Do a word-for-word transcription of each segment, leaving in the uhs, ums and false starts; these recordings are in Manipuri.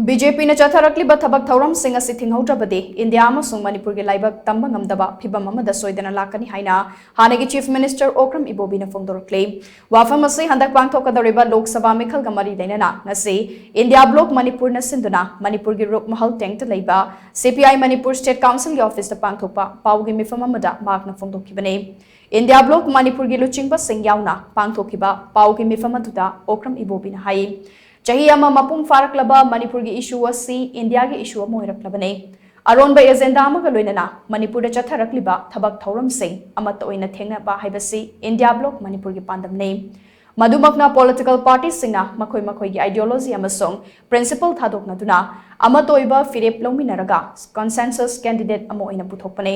ꯕꯤ ꯖꯦ ꯄꯤꯅ ꯆꯠꯊꯔꯛꯂꯤꯕ ꯊꯕꯛ ꯊꯧꯔꯝꯁꯤꯡ ꯑꯁꯤ ꯊꯤꯡꯍꯧꯗ꯭ꯔꯕꯗꯤ ꯏꯟꯗꯤꯌꯥ ꯑꯃꯁꯨꯡ ꯃꯅꯤꯄꯨꯔꯒꯤ ꯂꯥꯏꯕꯛ ꯇꯝꯕ ꯉꯝꯗꯕ ꯐꯤꯚꯝ ꯑꯃꯗ ꯁꯣꯏꯗꯅ ꯂꯥꯛꯀꯅꯤ ꯍꯥꯏꯅ ꯍꯥꯟꯅꯒꯤ Chief Minister ꯑꯣꯀ꯭ꯔꯝ ꯏꯕꯣꯕꯤꯅ ꯐꯣꯡꯗꯣꯔꯛꯂꯤ꯫ ꯋꯥꯐꯝ ꯑꯁꯤ ꯍꯟꯗꯛ ꯄꯥꯡꯊꯣꯛꯀꯗꯧꯔꯤꯕ ꯂꯣꯛ ꯁꯚꯥ ꯃꯤꯈꯜꯒ ꯃꯔꯤ ꯂꯩꯅꯅ ꯉꯁꯤ ꯏꯟꯗꯤꯌꯥ ꯕ꯭ꯂꯣꯛ ꯃꯅꯤꯄꯨꯔꯅ ꯁꯤꯟꯗꯨꯅ ꯃꯅꯤꯄꯨꯔꯒꯤ ꯔꯨꯞ ꯃꯍꯜ ꯇꯦꯡꯇ ꯂꯩꯕ ꯁꯤ ꯄꯤ ꯑꯥꯏ ꯃꯅꯤꯄꯨꯔ ꯁ꯭ꯇꯦꯠ ꯀꯥꯎꯟꯁꯤꯜꯒꯤ ꯑꯣꯐꯤꯁꯇ ꯄꯥꯡꯊꯣꯛꯄ ꯄꯥꯎꯒꯤ ꯃꯤꯐꯝ ꯑꯃꯗ ꯃꯍꯥꯛꯅ ꯐꯣꯡꯗꯣꯛꯈꯤꯕꯅꯤ꯫ ꯏꯟꯗꯤꯌꯥ ꯕ꯭ꯂꯣꯛ ꯃꯅꯤꯄꯨꯔꯒꯤ ꯂꯨꯆꯤꯡꯕꯁꯤꯡ ꯌꯥꯎꯅ ꯄꯥꯡꯊꯣꯛꯈꯤꯕ ꯄꯥꯎꯒꯤ ꯃꯤꯐꯝ ꯑꯗꯨꯗ ꯑꯣꯀ꯭ꯔꯝ ꯏꯕꯣꯕꯤꯅ ꯍꯥꯏ, ꯆꯍꯤ ꯑꯃ ꯃꯄꯨꯡ ꯐꯥꯔꯛꯂꯕ ꯃꯅꯤꯄꯨꯔꯒꯤ ꯏꯁꯨ ꯑꯁꯤ ꯏꯟꯗꯤꯌꯥꯒꯤ ꯏꯁꯨ ꯑꯃ ꯑꯣꯏꯔꯛꯂꯕꯅꯤ꯫ ꯑꯔꯣꯟꯕ ꯑꯦꯖꯦꯟꯗꯥ ꯑꯃꯒ ꯂꯣꯏꯅꯅ ꯃꯅꯤꯄꯨꯔꯗ ꯆꯠꯊꯔꯛꯂꯤꯕ ꯊꯕꯛ ꯊꯧꯔꯝꯁꯤꯡ ꯑꯃꯠꯇ ꯑꯣꯏꯅ ꯊꯦꯡꯅꯕ ꯍꯥꯏꯕꯁꯤ ꯏꯟꯗꯤꯌꯥ ꯕ꯭ꯂꯣꯛ ꯃꯅꯤꯄꯨꯔꯒꯤ ꯄꯥꯟꯗꯝꯅꯤ꯫ ꯃꯗꯨꯃꯛꯅ ꯄꯣꯂꯤꯇꯤꯀꯦꯜ ꯄꯥꯔꯇꯤꯁꯤꯡꯅ ꯃꯈꯣꯏ ꯃꯈꯣꯏꯒꯤ ideology ꯑꯃꯁꯨꯡ principle ꯊꯥꯗꯣꯛꯅꯗꯨꯅ ꯑꯃꯠꯇ ꯑꯣꯏꯕ ꯐꯤꯔꯦꯞ ꯂꯧꯃꯤꯟꯅꯔꯒ consensus candidate ꯑꯃ ꯑꯣꯏꯅ ꯄꯨꯊꯣꯛꯄꯅꯤ꯫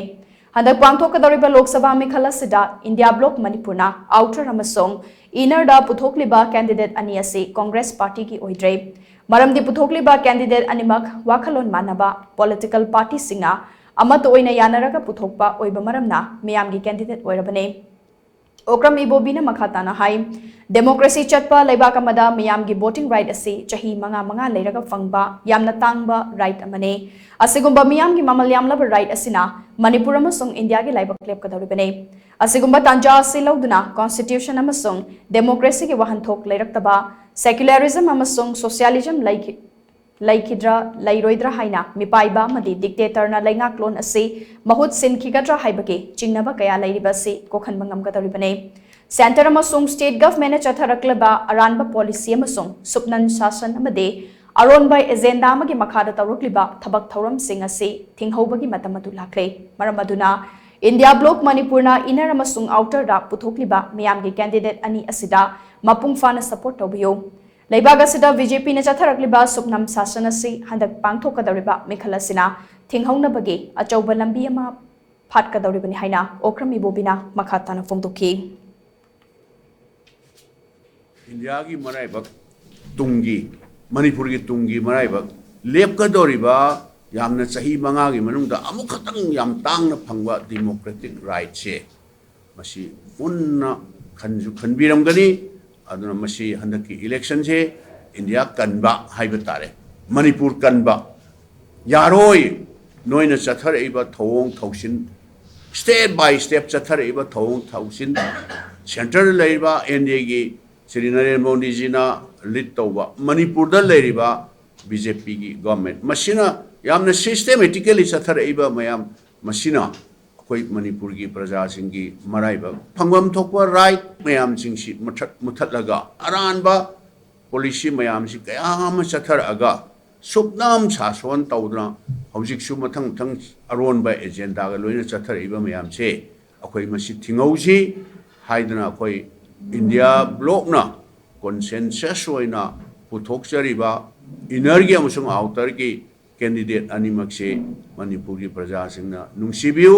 ꯍꯟꯗꯛ ꯄꯥꯡꯊꯣꯛꯀꯗꯧꯔꯤꯕ ꯂꯣꯛ ꯁꯚꯥ ꯃꯤꯈꯜ ꯑꯁꯤꯗ ꯏꯟꯗꯤꯌꯥ ꯕ꯭ꯂꯣꯛ ꯃꯅꯤꯄꯨꯔꯅ ꯑꯥꯎꯇꯔ ꯑꯃꯁꯨꯡ ꯏꯅꯔꯗ ꯄꯨꯊꯣꯛꯂꯤꯕ ꯀꯦꯟꯗꯤꯗꯦꯠ ꯑꯅꯤ ꯑꯁꯤ ꯀꯣꯡꯒ꯭ꯔꯦꯁ ꯄꯥꯔꯇꯤꯒꯤ ꯑꯣꯏꯗ꯭ꯔꯦ꯫ ꯃꯔꯝꯗꯤ ꯄꯨꯊꯣꯛꯂꯤꯕ ꯀꯦꯟꯗꯤꯗꯦꯠ ꯑꯅꯤꯃꯛ ꯋꯥꯈꯜꯂꯣꯟ ꯃꯥꯟꯅꯕ ꯄꯣꯂꯤꯇꯤꯀꯦꯜ ꯄꯥꯔꯇꯤꯁꯤꯡꯅ ꯑꯃꯠꯇ ꯑꯣꯏꯅ ꯌꯥꯅꯔꯒ ꯄꯨꯊꯣꯛꯄ ꯑꯣꯏꯕ ꯃꯔꯝꯅ ꯃꯤꯌꯥꯝꯒꯤ ꯀꯦꯟꯗꯤꯗꯦꯠ ꯑꯣꯏꯔꯕꯅꯤ꯫ ꯑꯣꯀ꯭ꯔꯝ ꯏꯕꯣꯕꯤꯅ ꯃꯈꯥ ꯇꯥꯅ ꯍꯥꯏ, ꯗꯦꯃꯣꯀ꯭ꯔꯦꯁꯤ ꯆꯠꯄ ꯂꯩꯕꯥꯛ ꯑꯃꯗ ꯃꯤꯌꯥꯝꯒꯤ voting right ꯑꯁꯤ ꯆꯍꯤ ꯃꯉꯥ ꯃꯉꯥ ꯂꯩꯔꯒ ꯐꯪꯕ ꯌꯥꯝꯅ ꯇꯥꯡꯕ right ꯑꯃꯅꯤ꯫ ꯑꯁꯤꯒꯨꯝꯕ ꯃꯤꯌꯥꯝꯒꯤ ꯃꯃꯜ ꯌꯥꯝꯂꯕ right ꯑꯁꯤꯅ ꯃꯅꯤꯄꯨꯔ ꯑꯃꯁꯨꯡ ꯏꯟꯗꯤꯌꯥꯒꯤ ꯂꯥꯏꯕꯛ ꯂꯦꯞꯀꯗꯧꯔꯤꯕꯅꯤ꯫ ꯑꯁꯤꯒꯨꯝꯕ ꯇꯥꯟꯖꯥ ꯑꯁꯤ ꯂꯧꯗꯨꯅ constitution ꯑꯃꯁꯨꯡ democracyꯒꯤ ꯋꯥꯍꯟꯊꯣꯛ ꯂꯩꯔꯛꯇꯕ, secularism ꯑꯃꯁꯨꯡ socialism ꯂꯩꯈꯤ-, ꯂꯩꯈꯤꯗ꯭ꯔꯥ ꯂꯩꯔꯣꯏꯗ꯭ꯔꯥ ꯍꯥꯏꯅ ꯃꯤꯄꯥꯏꯕ ꯑꯃꯗꯤ dictatorꯅ ꯂꯩꯉꯥꯛꯂꯣꯟ ꯑꯁꯤ ꯃꯍꯨꯠ ꯁꯤꯟꯈꯤꯒꯗ꯭ꯔꯥ ꯍꯥꯏꯕꯒꯤ ꯆꯤꯡꯅꯕ ꯀꯌꯥ ꯂꯩꯔꯤꯕ ꯑꯁꯤ ꯀꯣꯛꯍꯟꯕ ꯉꯝꯒꯗꯧꯔꯤꯕꯅꯤ꯫ Centre ꯑꯃꯁꯨꯡ state governmentꯅ ꯆꯠꯊꯔꯛꯂꯤꯕ ꯑꯔꯥꯟꯕ policy ꯑꯃꯁꯨꯡ ꯁꯨꯞꯅꯟ ꯁꯥꯁꯟ ꯑꯃꯗꯤ ꯑꯔꯣꯟꯕ agenda ꯑꯃꯒꯤ ꯃꯈꯥꯗ ꯇꯧꯔꯛꯂꯤꯕ ꯊꯕꯛ ꯊꯧꯔꯝꯁꯤꯡ ꯑꯁꯤ ꯊꯤꯡꯍꯧꯕꯒꯤ ꯃꯇꯝ ꯑꯗꯨ ꯂꯥꯛꯂꯦ꯫ ꯃꯔꯝ ꯑꯗꯨꯅ ꯏꯟꯗꯤꯌꯥ ꯕ꯭ꯂꯣꯛ ꯃꯅꯤꯄꯨꯔꯅ inner ꯑꯃꯁꯨꯡ outerꯗ ꯄꯨꯊꯣꯛꯂꯤꯕ ꯃꯤꯌꯥꯝꯒꯤ candidate ꯑꯅꯤ ꯑꯁꯤꯗ ꯃꯄꯨꯡ ꯐꯥꯅ support ꯇꯧꯕꯤꯌꯨ꯫ ꯂꯩꯕꯥꯛ ꯑꯁꯤꯗ ꯕꯤ ꯖꯦ ꯄꯤꯅ ꯆꯠꯊꯔꯛꯂꯤꯕ ꯁꯨꯞꯅꯝ ꯁꯥꯁꯟ ꯑꯁꯤ ꯍꯟꯗꯛ ꯄꯥꯡꯊꯣꯛꯀꯗꯧꯔꯤꯕ ꯃꯤꯈꯜ ꯑꯁꯤꯅ ꯊꯤꯡꯍꯧꯅꯕꯒꯤ ꯑꯆꯧꯕ ꯂꯝꯕꯤ ꯑꯃ ꯐꯥꯠꯀꯗꯧꯔꯤꯕꯅꯤ ꯍꯥꯏꯅ ꯑꯣꯀ꯭ꯔꯝ ꯏꯕꯣꯕꯤꯅ ꯃꯈꯥ ꯇꯥꯅ ꯐꯣꯡꯗꯣꯛꯈꯤ꯫ ꯏꯟꯗꯤꯌꯥꯒꯤ ꯃꯔꯥꯏꯕꯛ ꯇꯨꯡꯒꯤ, ꯃꯅꯤꯄꯨꯔꯒꯤ ꯇꯨꯡꯒꯤ ꯃꯔꯥꯏꯕꯛ ꯂꯦꯞꯀꯗꯧꯔꯤꯕ ꯌꯥꯝꯅ ꯆꯍꯤ ꯃꯉꯥꯒꯤ ꯃꯅꯨꯡꯗ ꯑꯃꯨꯛꯈꯛꯇꯪ ꯌꯥꯝ ꯇꯥꯡꯅ ꯐꯪꯕ democratic rightꯁꯦ ꯃꯁꯤ ꯃꯨꯟꯅ ꯈꯟꯁꯨ ꯈꯟꯕꯤꯔꯝꯒꯅꯤ꯫ ꯑꯗꯨꯅ ꯃꯁꯤ ꯍꯟꯗꯛꯀꯤ electionꯁꯦ ꯏꯟꯗꯤꯌꯥ ꯀꯟꯕ ꯍꯥꯏꯕ ꯇꯥꯔꯦ꯫ ꯃꯅꯤꯄꯨꯔ ꯀꯟꯕ ꯌꯥꯔꯣꯏ꯫ ꯅꯣꯏꯅ ꯆꯠꯊꯔꯛꯏꯕ ꯊꯧꯑꯣꯡ ꯊꯧꯁꯤꯟ, step by step ꯆꯠꯊꯔꯛꯏꯕ ꯊꯧꯑꯣꯡ ꯊꯧꯁꯤꯟ, centreꯗ ꯂꯩꯔꯤꯕ NDAꯒꯤ ꯁ꯭ꯔꯤ ꯅꯔꯦꯟꯗ꯭ꯔ ꯃꯣꯗꯤꯖꯤꯅ lead ꯇꯧꯕ ꯃꯅꯤꯄꯨꯔꯗ ꯂꯩꯔꯤꯕ BJPꯒꯤ government, ꯃꯁꯤꯅ ꯌꯥꯝꯅ systematically ꯆꯠꯊꯔꯛꯏꯕ ꯃꯌꯥꯝ ꯃꯁꯤꯅ ꯑꯩꯈꯣꯏ ꯃꯅꯤꯄꯨꯔꯒꯤ ꯄ꯭ꯔꯖꯥꯁꯤꯡꯒꯤ ꯃꯔꯥꯏꯕꯛ, ꯐꯪꯐꯝ ꯊꯣꯛꯄ right ꯃꯌꯥꯝꯁꯤꯡꯁꯤ ꯃꯨꯊꯠ-, ꯃꯨꯊꯠꯂꯒ ꯑꯔꯥꯟꯕ policy ꯃꯌꯥꯝꯁꯤ ꯀꯌꯥ ꯑꯃ ꯆꯠꯊꯔꯛꯑꯒ ꯁꯨꯞꯅꯝ ꯁꯥꯁꯣꯟ ꯇꯧꯗꯅ ꯍꯧꯖꯤꯛꯁꯨ ꯃꯊꯪ ꯃꯊꯪ ꯑꯔꯣꯟꯕ agendaꯒ ꯂꯣꯏꯅ ꯆꯠꯊꯔꯛꯏꯕ ꯃꯌꯥꯝꯁꯦ ꯑꯩꯈꯣꯏ ꯃꯁꯤ ꯊꯤꯡꯍꯧꯁꯤ ꯍꯥꯏꯗꯅ ꯑꯩꯈꯣꯏ India blocꯅ consensus ꯑꯣꯏꯅ ꯄꯨꯊꯣꯛꯆꯔꯤꯕ innerꯒꯤ ꯑꯃꯁꯨꯡ outerꯒꯤ candidate ꯑꯅꯤꯃꯛꯁꯤ ꯃꯅꯤꯄꯨꯔꯒꯤ ꯄ꯭ꯔꯖꯥꯁꯤꯡꯅ ꯅꯨꯡꯁꯤꯕꯤꯌꯨ꯫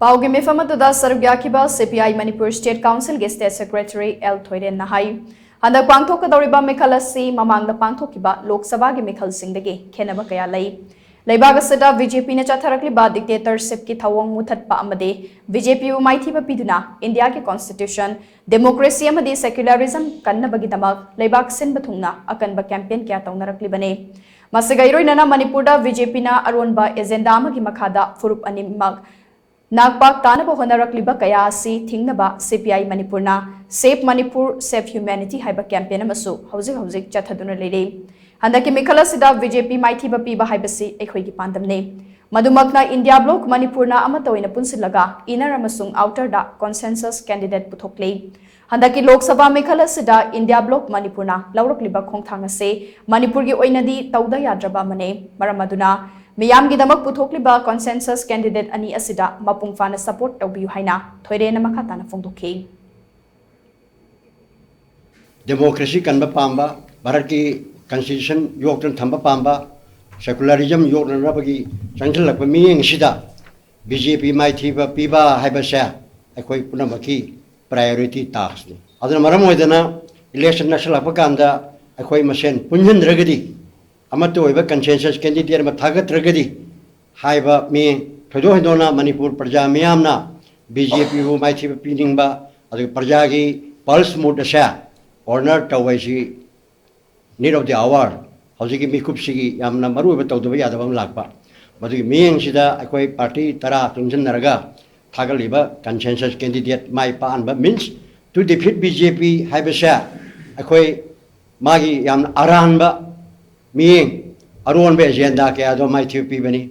ꯄꯥꯎꯒꯤ ꯃꯤꯐꯝ ꯑꯗꯨꯗ ꯁꯔꯨꯛ ꯌꯥꯈꯤꯕ CPI ꯃꯅꯤꯄꯨꯔ State Councilꯒꯤ State Secretary ꯑꯦꯜ ꯊꯣꯏꯔꯦꯟꯅ ꯍꯥꯏ, ꯍꯟꯗꯛ ꯄꯥꯡꯊꯣꯛꯀꯗꯧꯔꯤꯕ ꯃꯤꯈꯜ ꯑꯁꯤ ꯃꯃꯥꯡꯗ ꯄꯥꯡꯊꯣꯛꯈꯤꯕ ꯂꯣꯛ ꯁꯚꯥꯒꯤ ꯃꯤꯈꯜꯁꯤꯡꯗꯒꯤ ꯈꯦꯟꯅꯕ ꯀꯌꯥ ꯂꯩ꯫ ꯂꯩꯕꯥꯛ ꯑꯁꯤꯗ BJPꯅ ꯆꯠꯊꯔꯛꯂꯤꯕ dictatorshipꯀꯤ ꯊꯧꯑꯣꯡ ꯃꯨꯊꯠꯄ ꯑꯃꯗꯤ BJPꯕꯨ ꯃꯥꯏꯊꯤꯕ ꯄꯤꯗꯨꯅ Indiaꯒꯤ constitution, democracy ꯑꯃꯗꯤ secularism ꯀꯟꯅꯕꯒꯤꯗꯃꯛ ꯂꯩꯕꯥꯛ ꯁꯤꯟꯕ ꯊꯨꯡꯅ ꯑꯀꯟꯕ campaign ꯀꯌꯥ ꯇꯧꯅꯔꯛꯂꯤꯕꯅꯤ꯫ ꯃꯁꯤꯒ ꯏꯔꯣꯏꯅꯅ ꯃꯅꯤꯄꯨꯔꯗ BJPꯅ ꯑꯔꯣꯟꯕ agenda ꯑꯃꯒꯤ ꯃꯈꯥꯗ ꯐꯨꯔꯨꯞ ꯑꯅꯤꯃꯛ ꯅꯥꯛꯄꯥꯛ ꯇꯥꯅꯕ ꯍꯣꯠꯅꯔꯛꯂꯤꯕ ꯀꯌꯥ ꯑꯁꯤ ꯊꯤꯡꯅꯕ CPI ꯃꯅꯤꯄꯨꯔꯅ Save Manipur, Save Humanity ꯍꯥꯏꯕ campaign ꯑꯃꯁꯨ ꯍꯧꯖꯤꯛ ꯍꯧꯖꯤꯛ ꯆꯠꯊꯗꯨꯅ ꯂꯩꯔꯤ꯫ ꯍꯟꯗꯛꯀꯤ ꯃꯤꯈꯜ ꯑꯁꯤꯗ BJP ꯃꯥꯏꯊꯤꯕ ꯄꯤꯕ ꯍꯥꯏꯕꯁꯤ ꯑꯩꯈꯣꯏꯒꯤ ꯄꯥꯟꯗꯝꯅꯤ꯫ ꯃꯗꯨꯃꯛꯅ India bloc ꯃꯅꯤꯄꯨꯔꯅ ꯑꯃꯠꯇ ꯑꯣꯏꯅ ꯄꯨꯟꯁꯤꯜꯂꯒ inner ꯑꯃꯁꯨꯡ outerꯗ consensus candidate ꯄꯨꯊꯣꯛꯂꯤ꯫ ꯍꯟꯗꯛꯀꯤ ꯂꯣꯛ ꯁꯚꯥ ꯃꯤꯈꯜ ꯑꯁꯤꯗ India bloc ꯃꯅꯤꯄꯨꯔꯅ ꯂꯧꯔꯛꯂꯤꯕ ꯈꯣꯡꯊꯥꯡ ꯑꯁꯤ ꯃꯅꯤꯄꯨꯔꯒꯤ ꯑꯣꯏꯅꯗꯤ ꯇꯧꯗ ꯌꯥꯗ꯭ꯔꯕ ꯑꯃꯅꯤ꯫ ꯃꯔꯝ ꯑꯗꯨꯅ ꯃꯤꯌꯥꯝꯒꯤꯗꯃꯛ ꯄꯨꯊꯣꯛꯂꯤꯕ consensus candidate ꯑꯅꯤ ꯑꯁꯤꯗ ꯃꯄꯨꯡ ꯐꯥꯅ support ꯇꯧꯕꯤꯌꯨ ꯍꯥꯏꯅ ꯊꯣꯏꯔꯦꯟꯅ ꯃꯈꯥ ꯇꯥꯅ ꯐꯣꯡꯗꯣꯛꯈꯤ꯫ Democracy ꯀꯟꯕ ꯄꯥꯝꯕ, ꯚꯥꯔꯠꯀꯤ constitution ꯌꯣꯛꯇꯨꯅ ꯊꯝꯕ ꯄꯥꯝꯕ, secularism ꯌꯣꯛꯅꯅꯕꯒꯤ ꯆꯪꯁꯤꯜꯂꯛꯄ ꯃꯤꯠꯌꯦꯡ ꯑꯁꯤꯗ BJP ꯃꯥꯏꯊꯤꯕ ꯄꯤꯕ ꯍꯥꯏꯕꯁꯦ ꯑꯩꯈꯣꯏ ꯄꯨꯝꯅꯃꯛꯀꯤ priority taskꯅꯤ꯫ ꯑꯗꯨꯅ ꯃꯔꯝ ꯑꯣꯏꯗꯅ election ꯅꯛꯁꯜꯂꯛꯄ ꯀꯥꯟꯗ ꯑꯩꯈꯣꯏ ꯃꯁꯦꯟ ꯄꯨꯟꯁꯤꯟꯗ꯭ꯔꯒꯗꯤ, ꯑꯃꯠꯇ ꯑꯣꯏꯕ consensus candidate ꯑꯃ ꯊꯥꯒꯠꯇ꯭ꯔꯒꯗꯤ, ꯍꯥꯏꯕ ꯃꯤ ꯊꯣꯏꯗꯣꯛ ꯍꯦꯟꯗꯣꯛꯅ ꯃꯅꯤꯄꯨꯔ ꯄ꯭ꯔꯖꯥ ꯃꯤꯌꯥꯝꯅ BJPꯕꯨ ꯃꯥꯏꯊꯤꯕ ꯄꯤꯅꯤꯡꯕ, ꯑꯗꯨꯒ ꯄ꯭ꯔꯖꯥꯒꯤ pulse mood ꯑꯁꯦ honour ꯇꯧꯕ ꯍꯥꯏꯁꯤ need of the hour, ꯍꯧꯖꯤꯛꯀꯤ ꯃꯤꯀꯨꯞꯁꯤꯒꯤ ꯌꯥꯝꯅ ꯃꯔꯨꯑꯣꯏꯕ ꯇꯧꯗꯕ ꯌꯥꯗꯕ ꯑꯃ ꯂꯥꯛꯄ꯫ ꯃꯗꯨꯒꯤ ꯃꯤꯠꯌꯦꯡꯁꯤꯗ ꯑꯩꯈꯣꯏ party ꯇꯔꯥ ꯆꯨꯡꯁꯤꯟꯅꯔꯒ ꯊꯥꯒꯠꯂꯤꯕ consensus candidate my ꯄꯥꯛꯍꯟꯕ means to defeat B J P ꯍꯥꯏꯕꯁꯦ ꯑꯩꯈꯣꯏ ꯃꯥꯒꯤ ꯌꯥꯝꯅ ꯑꯔꯥꯟꯕ ꯃꯤꯠꯌꯦꯡ, ꯑꯔꯣꯟꯕ agenda ꯀꯌꯥꯗꯣ ꯃꯥꯏꯊꯤꯕ ꯄꯤꯕꯅꯤ꯫